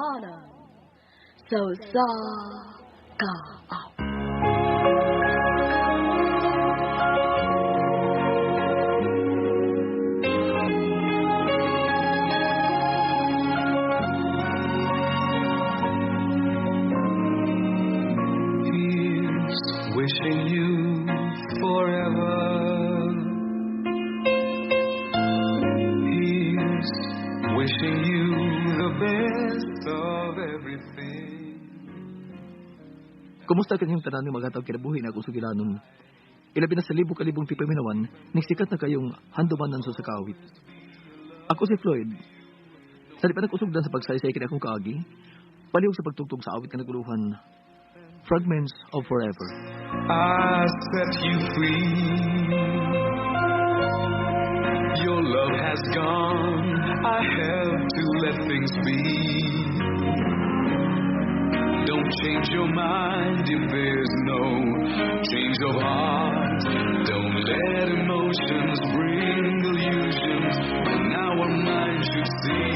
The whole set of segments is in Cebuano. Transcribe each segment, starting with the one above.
Handumanan sa usa ka awit. Here's wishing you forever. Here's wishing you the best of everything. Kumusta kanyang tanan ng magatawag kinabuhi na akong sugilanon? Ilabi na sa libo-kalibong tipaminawan, ning sikat na kayong handumanan sa sakawit. Ako si Floyd. Sa di pa nag-usugdan sa pagsaysay kini akong kaagi, palihog sa pagtugtog sa awit nga naguluhan, Fragments of Forever. I set you free. Your love has gone. I have to let things be. Don't change your mind if there's no change of heart. Don't let emotions bring illusions. But now our minds should see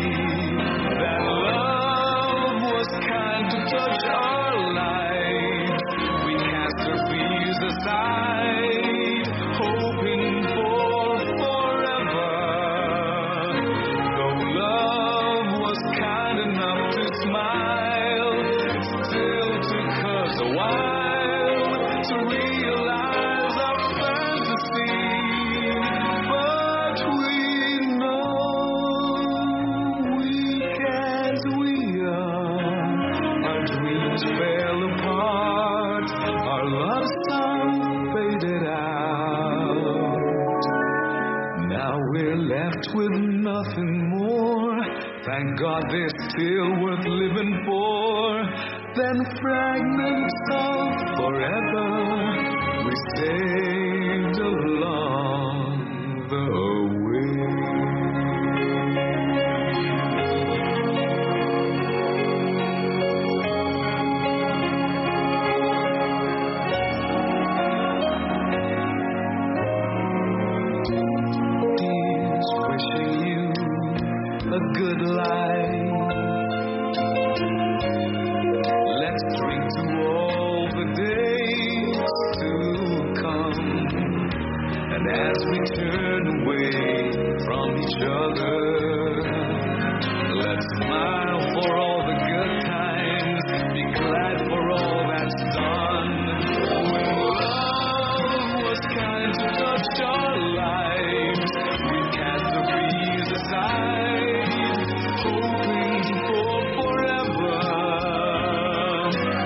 that love was kind to touch our lives. We cast our fears aside, hoping for forever. Though love was kind enough to smile, it still took us a while to realize our fantasy. But we know, weak as we are, our dreams fell apart, our love song faded out. Now we're left with nothing more. Thank God they're still worth living for than fragments of forever we saved along the way. Here's wishing you a good life. Let's drink to all the days to come. And as we turn away from each other, let's smile for all the good times, be glad for all that's done. When love was kind to touch our lives, we cast the fears aside, hoping for forever.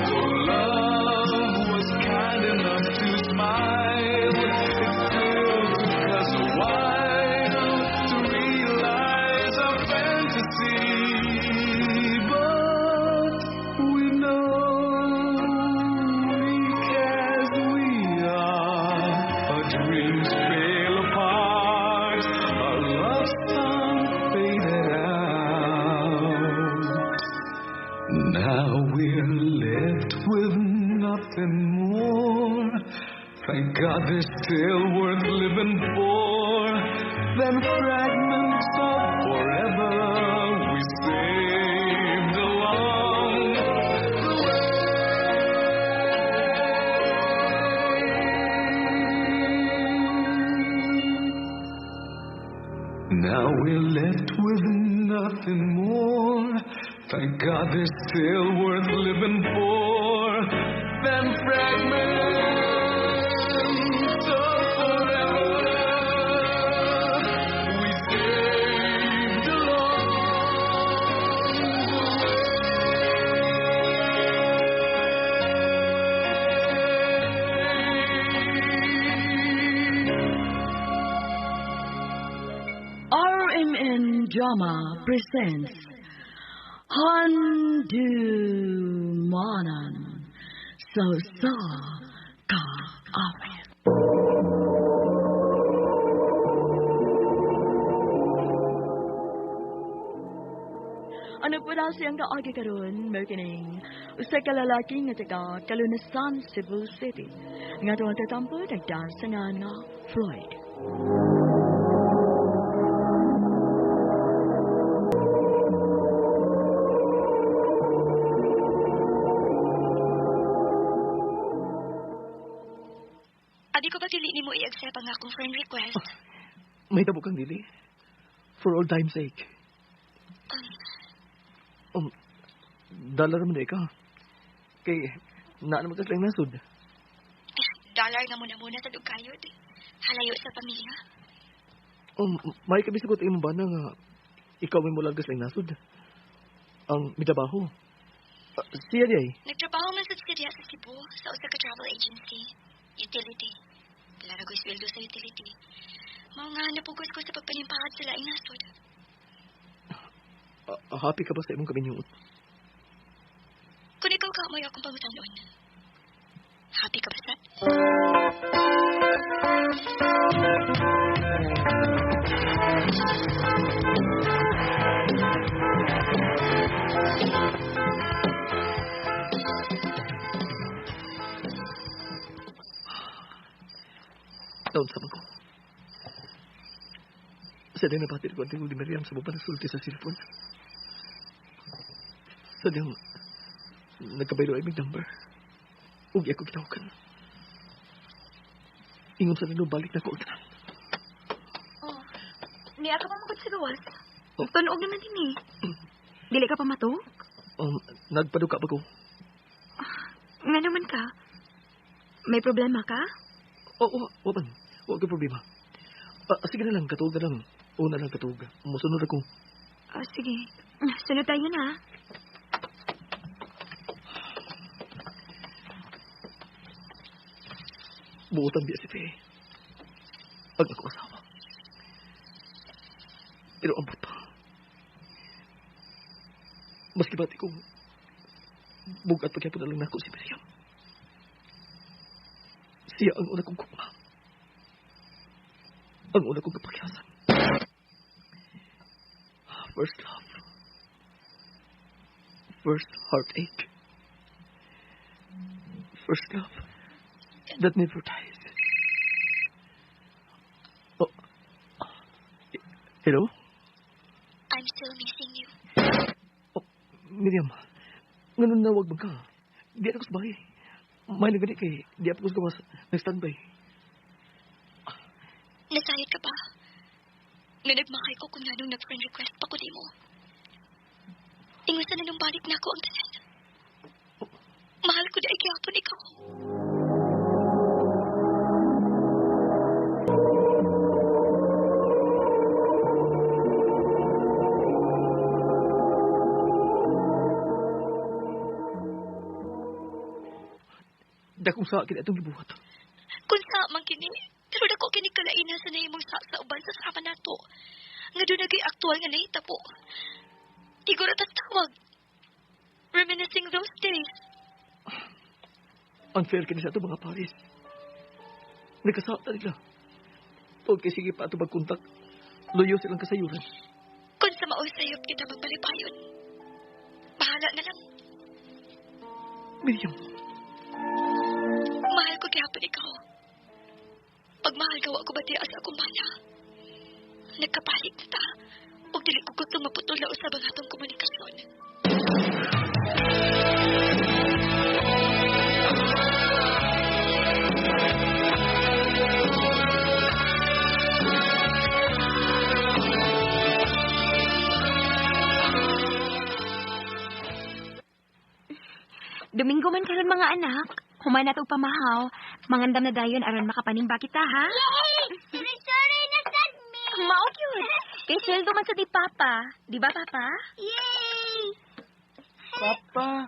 Though love was kind enough to smile, it still took us a while to realize our fantasy. But we know, weak as we are, our dreams fell apart, our love song faded out. Now we're left with nothing more. Thank God they're still worth living for than fragments of forever we saved along the way. Now we're left with nothing more. Thank God they're still worth living for than fragments of forever we saved along the way. RMN Drama presents Handumanan sa usa ka awit. Ano po na siyang kaagi karon, mao kining usa ka lalaki nga taga Kalunasan, Cebu City. Nga tuwang tatampo nagdaan sa ngalan nga Floyd. Sabi ko ba dili nimo i-accept ang akong friend request? May tabo kang dili. For all time's sake. Dollar man di ka. Kay, naa naman ka silang nasod. Dollar nga muna-muna sa dugkayod. Halayo sa pamilya. May kabisugot imong bana nga ikaw may mulag sa nasod. Ang mitrabaho. Siya di ay. Nagtrabaho man sa siya sa Cebu sa usa ka travel agency. Utility. Wala ra ko'y sweldo sa utility. Mao nga napugos ko sa pagpanimpahad sa laing nasod. Happy ka ba sa imong kaminyuot? Kung ikaw ka mo'y akong pangutanon. Happy ka ba sa? Taon sa ko. Sa diyang nabatir ko ang tingog ni Miriam sa baba sulti sa cellphone. Sa diyang nagkabaylo ay may number. Ugi ako gitawagan. Ingon sa nilo balik na ko ang tanan. Oh, niya ka pa magod sa gawas. Oh. Tunog naman din eh. Dili ka pa matug? Nagpaduka pa ko. Nga naman ka? May problema ka? Oo, wa man. Wa kay problema. Sige na lang, katuog na lang. Una lang katuog. Musunod ako. Oh, sige. Sunod tayo na. Buotan biya si Faye. Ang ako asawa. Pero ambot pa. Maski bati kong bugat pagyapon na lang nako si Miriam. Siya ang una kong kukma. Ang una kong kapagyasan. First love. First heartache. First love that never dies. Oh. Hello? I'm still missing you. Oh, Miriam, ganun na wag man ka. Di ako sa bahay. May nagani kay di ako sa gawas. Nag-standby. Nasayod ka ba? Nga nagmakay ko kung nganong nag-friend request pa ko di mo. Ingon sa nanumbalik na ako ang tanan. Mahal ko di ay gihapon ikaw. Dakong sa akin itong gibuhat. Kung sa man kini, pero dako kini kalaina sa nahimong sa uban sa sama nato. Nga doon naging aktual nga nahitabo. Igor at tawag. Reminiscing those days. Unfair kini sa ato mga pares. Nagkasata nila. Tawag kay sige pa ato magkontak. Luyo silang kasayuran. Kung sa mausayop kita magpalipayon. Bahala na lang. Miriam. Mahal ko gihapon ikaw. Pagmahal gawa ko ba diya sa akong bana? Nagkapalit na ta. Ug dili ko gusto maputol na usab ang atong komunikasyon. Domingo man karon mga anak. Human na tog pamahaw. Mangandam na dayon aron makapanimba kita, ha? Yay! Suri-suri na sad mi! Mao gyud. Kay sweldo man sa di papa. Di ba, papa? Yay! Papa!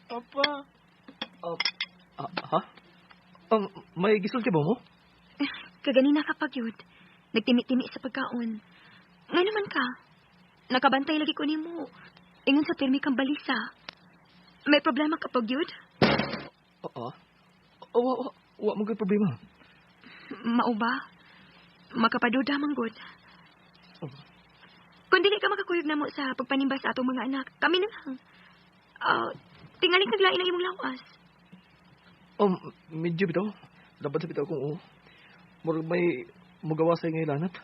Papa! Ha? May gisulti ba mo? Kaganina ka pa gyud. Nagtimi-timi sa pagkaon. Nga naman ka. Nakabantay lagi ko nimo. Ingon sa pirmi kang balisa. May problema ka pa gyud? Oo. Wa mo gyud problema. Mao ba? Makapaduda man gud. Oh. Kung dili ka makakuyog na mo sa pagpanimba sa atong mga anak, kami na lang. Tingaling naglain ang imong lawas. Medyo bitaw. Dapat sa bitaw kung oo. Murag may mugawa sa ngay lanat.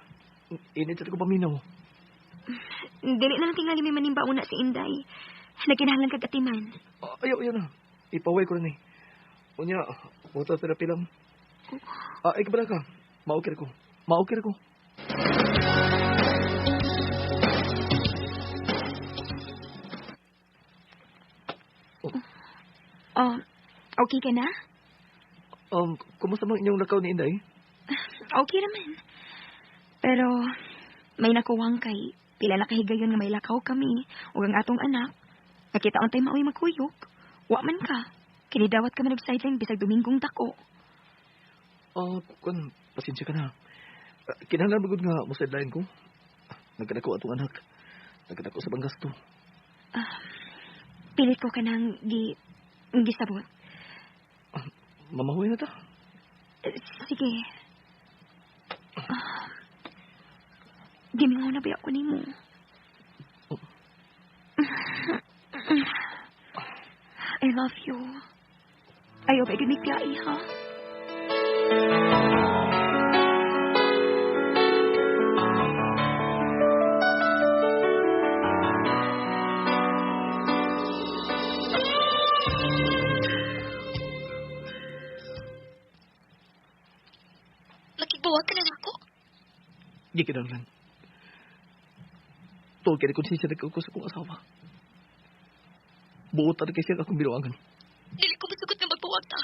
Init sa ko paminaw. Dili na lang tingali may manimba una si Inday. Nagkinahanglan kag atiman. Ayaw, ayaw na. Ipaway ko rin eh. Unya, water therapy lang. ko. Ah, ikaw ka. Maukir ko. Maukir ko. Oh, okay ka na? Kumusta man inyong lakaw ni Inday? Okay naman. Pero may nakuwang kay pila na kahigayon nga may lakaw kami ug ang atong anak. Nakita untay maoy magkuyog. Wa man ka. Kinidawat ka man og sideline bisag Domingong dako. Kun pasensya ka na. Kinahanglan magud nga mo sideline ko. Nagkadako atong anak. Nagkadako sa banggasto. Pilit ko kanang gisabot. Mamahuy na ta. Sige. Gimingaw na ba ako nimo? Oh. I love you. Ayaw ba gimigpiyai, ha? Makigbuwag ka na nako. Gikinahanglan. Tuod kay konsensya na ko sa akong asawa. Buot na kay siya akong binuangan. Dili ko masugot nga magbuwag ta.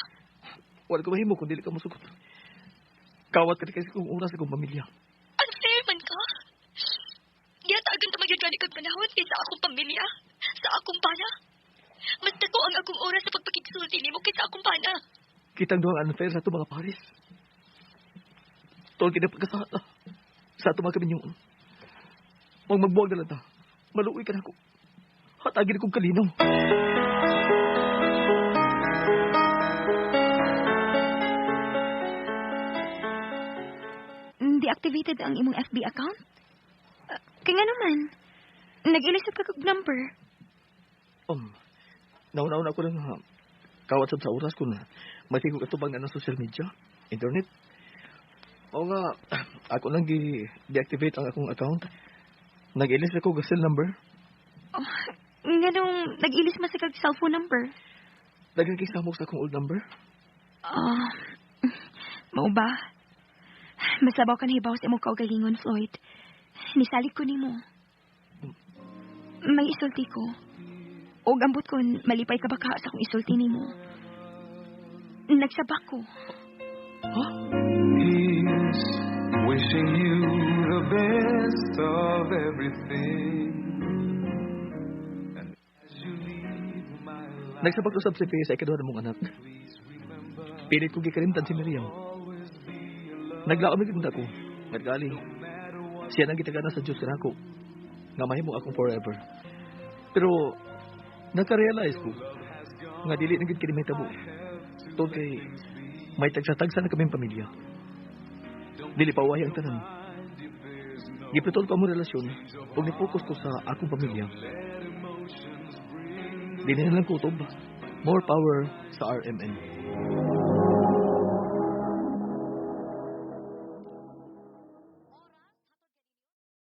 Wala ko mahimo kung dili ka musugot. Kawat ka na kasi kung oras akong pamilya. Unfair man ka. Gihatagan ta magyud gani kag panahon kaysa akong pamilya, sa akong bana. Mas dako ang akong oras sa pagpakigsulti nimo kaysa akong bana. Kitang duhang unfair sa ato mga pares. Tuod kay pagkasala sa ato mga kaminyoon. Huwag magbuwag na lang ta. Maluoy ka na ako. Hatagin akong kalinaw. Deactivated ang imong FB account? Kaya nga naman, nag-ilisod ka kag number. Nauna-una ko lang ha. Kawat sab sa oras ko na may tigok atubang na ng social media, internet. O nga, ako lang gi-deactivate ang akong account. Nag-ilis ako og cell number. Oh, nga nung nag-ilis man sa kag cellphone number. Daghan kay samok sa akong old number. Ah, mao ba? Masabaw ka na hibaw sa imong kaugalingon, Floyd. Nisalig ko nimo. May isulti ko. Og ambot ko, malipay ka ba ka sa akong isulti nimo? Nagsabak ko. Ha? He's wishing you the best of everything. And as you leave my life, Nagsabak usab si Faye sa ikaduha na mong anak. Pilit ko gikalimtan si Miriam. Naglaom na gid ako. Naggali. Siya nang gitagana sa Diyos kanako. Nga mahimo akong forever. Pero naka-realize ko nga dili na gid kini mahitabo. Tungod kay may tagsa-tagsa na kaming pamilya. Dili pa wahi ang tanan. Giputol ko among relasyon ug ni-focus ko sa akong pamilya. Dili na lang kutob. More power sa RMN.